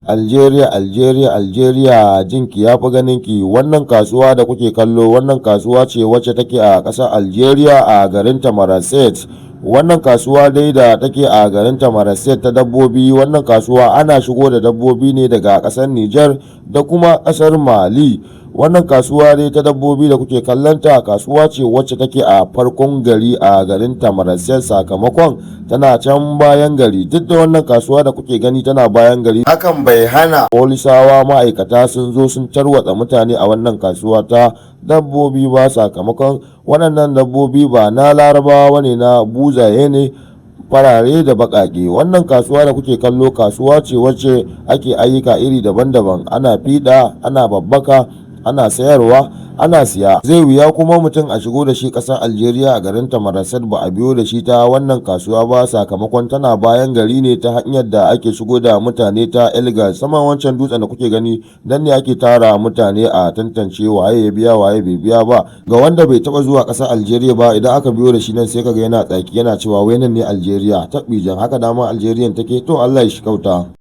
Algeria, Algeria, Algeria, jinki ya fi ganinki. Wannan kasuwa da kuke kallo, wannan kasuwa ce wacce take a ƙasar Algeria a garin Tamanrasset. Wannan kasuwa dai da take a garin Tamanrasset ta dabbobi, wannan kasuwa ana shigo da dabbobi ne daga ƙasar Nijar da kuma ƙasar Mali. Wannan kasuwa dai ta dabbobi da kuke kallonta, kasuwa ce wacce take a farkon gari a garin Tamanrasset, sakamakon tana can bayan gari. Duk da wannan kasuwa da kuke gani tana bayan gari, hakan bai hana polisawa ma'aikata sun zo sun tarwatsa mutane a wannan kasuwa ta dabbobi ba, sakamakon waɗannan dabbobi ba na Larabawa ne, na buzaye ne, farare da baƙaƙe. Wannan kasuwa da kuke kallo, kasuwa ce wacce ake ayyuka iri daban-daban: ana fiɗa, ana babbaka, ana sayarwa, ana siya. Zai wuya kuma mutum a shigo da shi ƙasar Algeria a garin Tamanrasset ba a biyo da shi ta wannan kasuwa ba, sakamakon tana bayan gari ne, ta hanyar da ake shigo da mutane ta Elga. Saman wancan dutsen da kuke gani, nan ne ake tara mutane a tantance waye ya biya, waye bai biya ba. Ga wanda bai taba zuwa ƙasar Algeria ba, idan aka biyo da shi nan, sai kaga yana tsaki, yana cewa wai nan ne Algeria? Taɓijan, haka dama Algeria take? To, Allah ya shi kauta.